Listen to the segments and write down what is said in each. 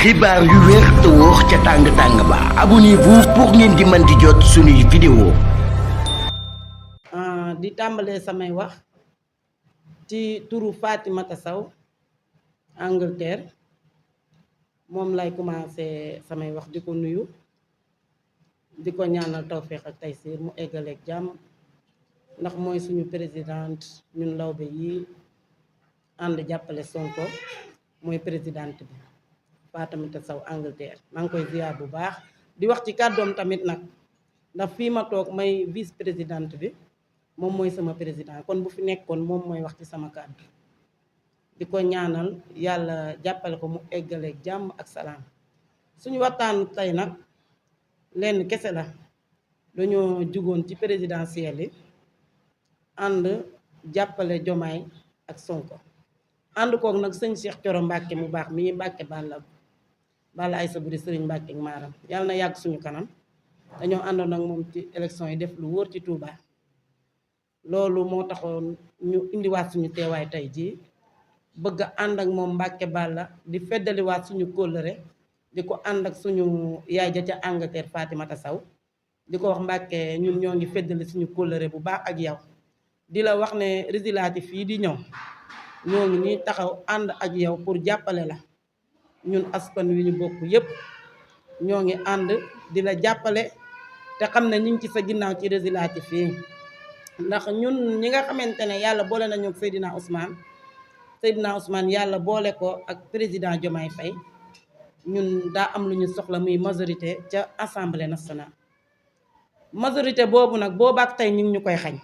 xibaar yu wér te wóor ca tàng-tàng ba abonnez-vous pour ngeen di mën di jot suñuy vidéo di tàmbalee samay wax ci turu Fatimata Sow Angleterre moom lay commencé samay wax di ko nuyu di ko ñaanal tawféex ak taysiir mu eggaleeg jàmm ndax mooy suñu présidente ñun lawbe yi ànd jàppale Sonko mooy présidente bi Fatimata Sow Angleterre maa ngi koy ziar bu baax di wax ci kàddoom tamit nag ndax fii ma toog may vice présidente bi moom mooy sama président kon bu fi nekkoon moom mooy wax ci sama kàddu di ko ñaanal yàlla jàppale ko mu eggaleeg jàmm ak salaam suñu waxtaan tey nag lenn kese la dañoo jugoon ci présidentielle yi ànd jàppale Jomaay ak Sonko ànd kook nag sëñ Cheikh Thioro Mbacke mu baax mii Mbacke Balla Aïssa Boury Sëriñ Mbacke ak Maaram yàlla na yàgg suñu kanam dañoo àndoon ak moom ci élection yi def lu wóor ci Touba loolu moo taxoon ñu indiwaat suñu teewaay tey jii bëgg a ànd ak moom Mbacke Balla di feddaliwaat suñu kóllëre di ko ànd ak suñu yaay ja ca Angleterre Fatimata Sow di ko wax Mbacke ñun ñoo ngi feddali suñu kóllëre bu baax ak yow di la wax ne législatif yi di ñëw ñoo ngi nii taxaw ànd ak yow pour jàppale la ñun askan wi ñu bokk yépp ñoo ngi ànd di la jàppale te xam ne ñu ngi ci sa ginnaaw ci législatif yi ndax ñun ñi nga xamante ne yàlla boole nañu ak Seydina Ousmane yàlla boole ko ak président Diomaye Faye ñun daa am lu ñu soxla muy majorité ca assemblée nationale majorité boobu nag boobaak tey ñu ngi ñu koy xañ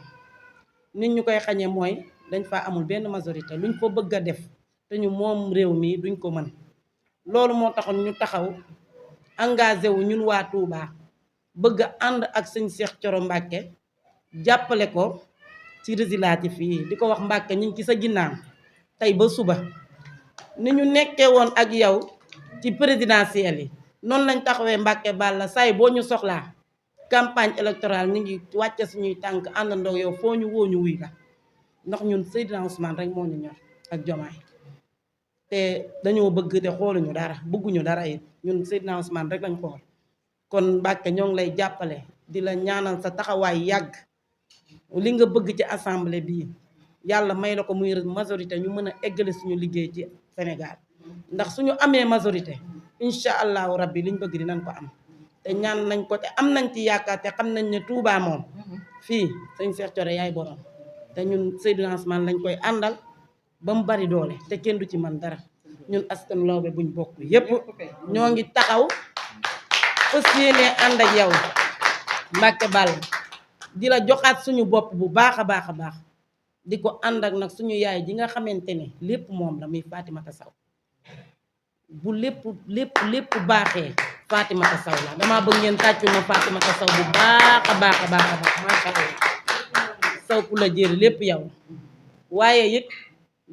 nit ñu koy xañee mooy dañ fa amul benn majorité luñ fa bëgg a def te ñu moom réew mi duñ ko mën loolu moo taxoon ñu taxaw engagé wu ñun waa Touba bëgg a ànd ak sëñ Cheikh Thioro Mbacke jàppale ko ci législatif yi di ko wax Mbacke ñu ngi ci sa ginnaaw tey ba suba ni ñu nekkee woon ak yow ci présidentielle yi noonu lañ taxawee Mbacke Balla say boo ñu soxlaa campagne électorale ñu ngi wàcce suñuy tànk àndandoo yow foo ñu woo ñu wuy la ndax ñun Seydina Ousmane rek moo ñu ñor ak Diomaye te dañoo bëgg te xooluñu dara bëgguñu dara it ñun Seydina Ousmane rek lañ xool kon Mbacke ñoo ngi lay jàppale di la ñaanal sa taxawaay yàgg li nga bëgg ci assemblée bii yàlla may la ko muy majorité ñu mën a eggale suñu liggéey ci Sénégal ndax suñu amee majorité incha allahu rabbi liñ bëgg dinañ ko am te ñaan nañ ko te am nañ ci yaakaar te xam nañ ne Touba moom fii sëñ Cheikh Thioro yaay borom te ñun Seydina Ousmane lañ koy àndal ba mu bari doole te kenn du ci man dara ñun askan lawbe buñ bokk yépp ñoo ngi taxaw fas yéene ànd ak yow Mbacke Balla di la joxaat suñu bopp bu baax a baax a baax di ko ànd ak nag suñu yaay ji nga xamante ne lépp moom la muy Fatimata Sow bu lépp baaxee Fatimata Sow la damaa bëgg ngeen tàccul ma Fatimata Sow bu baax a baax a baax a baax macha allah Sow ku la jëri lépp yow waaye it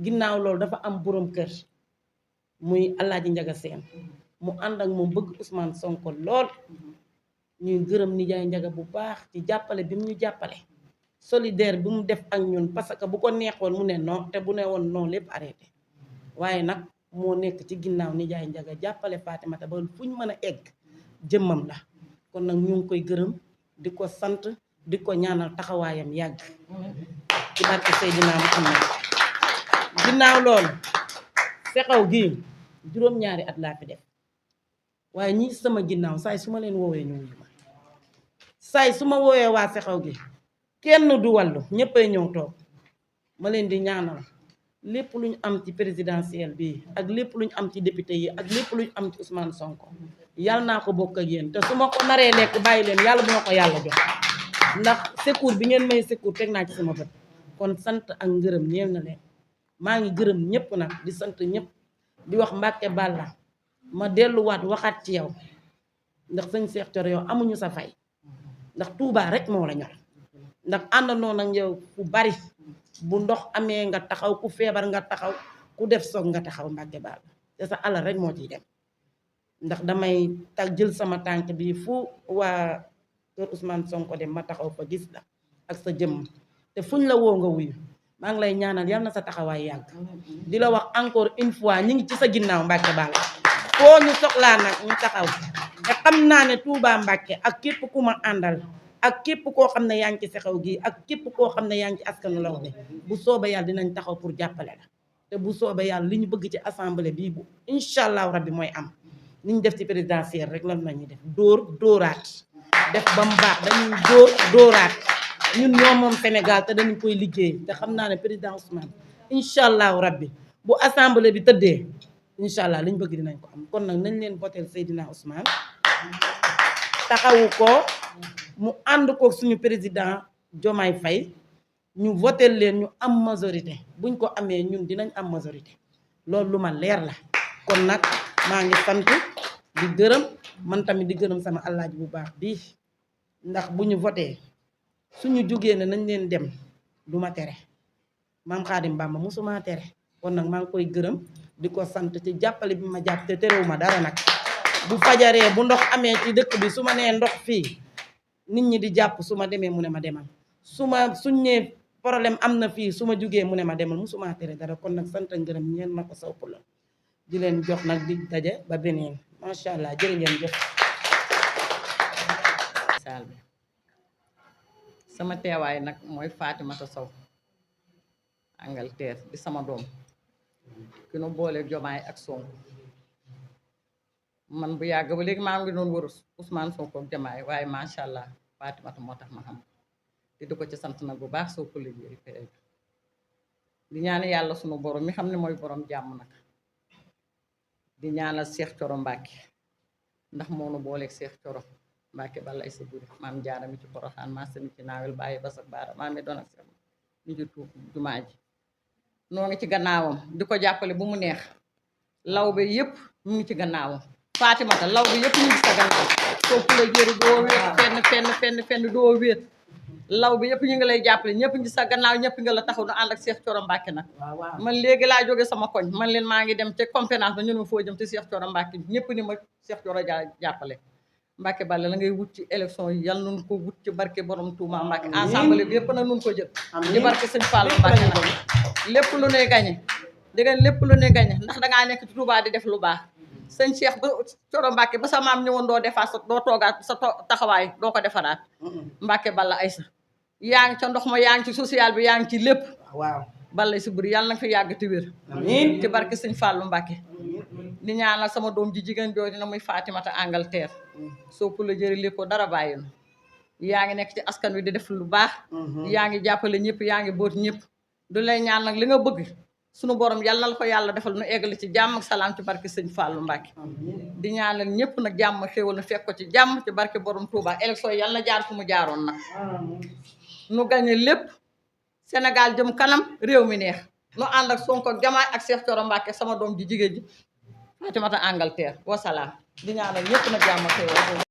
ginnaaw loolu dafa am borom kër muy Alaaji Njaga Seen mu ànd ak moom bëgg Ousmane Sonko lool ñuy gërëm nijaay Njaga bu baax ci jàppale bi mu ñu jàppale solidaire bi mu def ak ñun parce que bu ko neexoon mu ne non te bu ne woon non lépp arrêté waaye nag moo nekk ci ginnaaw nijaay Njaga jàppale Fatimata ba fu ñu mën a egg jëmmam la kon nag ñu ngi koy gërëm di ko sant di ko ñaanal taxawaayam yàgg ci barke Seydina Muhammad ginnaaw loolu sexaw gii juróom-ñaari at laa fi def waaye ñi sama ginnaaw saay su ma leen woowee ñu wuyu ma saay su ma woowee waa sexaw gi kenn du wàllu ñëppay ñëw toog ma leen di ñaanal lépp lu ñu am ci présidentielle bi ak lépp lu ñu am ci député yi ak lépp lu ñu am ci Ousmane Sonko yàlla naa ko bokk ak yéen te su ma ko naree lekk bàyyi leen yàlla bu ma ko yàlla jox ndax secours bi ngeen may secours teg naa ci sama bët kon sant ak ngërëm ñeel na leen maa ngi gërëm ñëpp nag di sant ñëpp di wax Mbacke Balla ma delluwaat waxaat ci yow ndax sëñ Cheikh Thioro yow amuñu sa fay ndax Touba rek moo la ñor ndax àndandoo nag yow fu bari bu ndox amee nga taxaw ku feebar nga taxaw ku def soog nga taxaw Mbacke Balla te sa alal rek moo ciy dem ndax damay jël sama tànk bi fu waa kër Ousmane Sonko dem ma taxaw fa gis la ak sa jëmm te fuñ la woo nga wuyu maa ngi lay ñaanal yal na sa taxawaay yàgg di la wax encore une fois ñi ngi ci sa ginnaaw Mbacke Balla foo ñu soxlaa nag ñu taxaw te xam naa ne Touba Mbacké ak képp ku ma àndal ak képp koo xam ne yaa ngi ci Sexew gi ak képp koo xam ne yaa ngi ci askanu Lawbe bu soobee yàlla dinañ taxaw pour jàppale la te bu soobee yàlla li ñu bëgg ci assemblée bii bu incha allahu rabbi mooy am li ñu def ci présidentielle rek lan la ñuy def dóoraat def ba mu baax dañuy dóoraat ñun ñoo moom Sénégal te dañu koy liggéey te xam naa ne président Ousmane incha allahu rabbi bu assemblée bi tëddee incha allah li ñu bëgg dinañ ko am kon nag nañ leen votel Seydina Ousmane taxawu ko mu ànd ko suñu président Diomaye Faye ñu votel leen ñu am majorité buñ ko amee ñun dinañ am majorité loolu lu ma leer la kon nag maa ngi sant di gërëm man tamit di gërëm sama alaaji bu baax bii ndax bu ñu voté suñu jógee ne nañ leen dem du ma tere maam Xaadim Bamba musuma tere kon nag maa ngi koy gërëm di ko sant ci jàppale bi ma jàpp te terewu ma dara nag bu fajaree bu ndox amee ci dëkk bi su ma nee ndox fii nit ñi di jàpp su ma demee mu ne ma demal suñ nee problème am na fii su ma jugee mu ne ma demal musuma tere dara kon nag sant ngërëm ñeen na ko saw pula di leen jox nag di daje ba beneen macha allah jërë ngeen jëf saal bi sama teewaay nag mooy Fatimata Sow Angleterre di sama doom ki nu boole Jomaay ak Sonko man bu yàgg ba léegi maa ngi doon wër Ousmane Sonko ak Jomaay waaye macha allah Fatimata moo tax ma xam te di ko ci sant nag bu baax soo ko liggéey di ñaan yàlla sunu borom mi xam ne mooy borom jàmm nag di ñaanal Cheikh Thioro Mbacké ndax moo nu booleeg Cheikh Thioro Mbacké balay sa buri maam jaara mi ci Poroxaan maa sami ci naawel bàyyi ba sa baara maa mi doon ak sama ñu ci tuub jumaa ji noo ngi ci gannaawam di ko jàppale bu mu neex Lawbe yépp mu ngi ci gannaawam Fatimata Lawbe yépp ñu ngi sa gannaaw soo pula jëri doo wéet fenn doo wéet Lawbe yépp ñu ngi lay jàppale ñëpp ngi sa gannaaw ñëpp nga la taxaw nu ànd ak Cheikh Thioro Mbacké nag man léegi laa jóge sama koñ man leen maa ngi dem ca compétence ba ñu ne foo jëm ci Cheikh Thioro Mbacké ñëpp ni ma Cheikh Thioro jàppale Mbacké Balla la ngay wut ci élection yi yal nun ko wut ci barke borom Touba Mbacké assemblée bi yépp nag nun ko jël ci barke sëñ Fallou Mbacké nag lépp lu ne gañe dégg lépp lu ne gañe ndax dangaa nekk ci Touba di def lu baax sëñ Cheikh ba Thioro Mbacké ba sa maam ñëwoon doo defaat sa doo toogaat sa taxawaay doo ko defaraat Mbacké Balla Aïssa yaa ngi ca ndox ma yaa ngi ci social bi yaa ngi ci lépp waaw Balla si buri yàlla na nga fi yàgg te wér amiin ci barke sëñ Fallou Mbacké di ñaanal sama doom ji jigéen jooju na muy Fatimata Angleterre soo pula jëri lépp ko dara bàyyi na yaa ngi nekk ci askan wi di def lu baax yaa ngi jàppale ñëpp yaa ngi boot ñëpp du lay ñaan nag li nga bëgg sunu borom yàlla na la ko yàlla defal nu eggali ci jàmm ak salaam ci barke sëñ Fallou Mbacké di ñaanal ñëpp nag jàmm xéwal na fekk ko ci jàmm ci barke borom Touba élection yi yàlla na jaar fu mu jaaroon nag nu gañe lépp Sénégal jëm kanam réew mi neex nu ànd ak Sonko ak Diomaye ak Cheikh Thioro Mbacké sama doom ji jigéen ji Fatimata Angleterre wasalaam di ñaanal ñëpp nag jàmm xéwal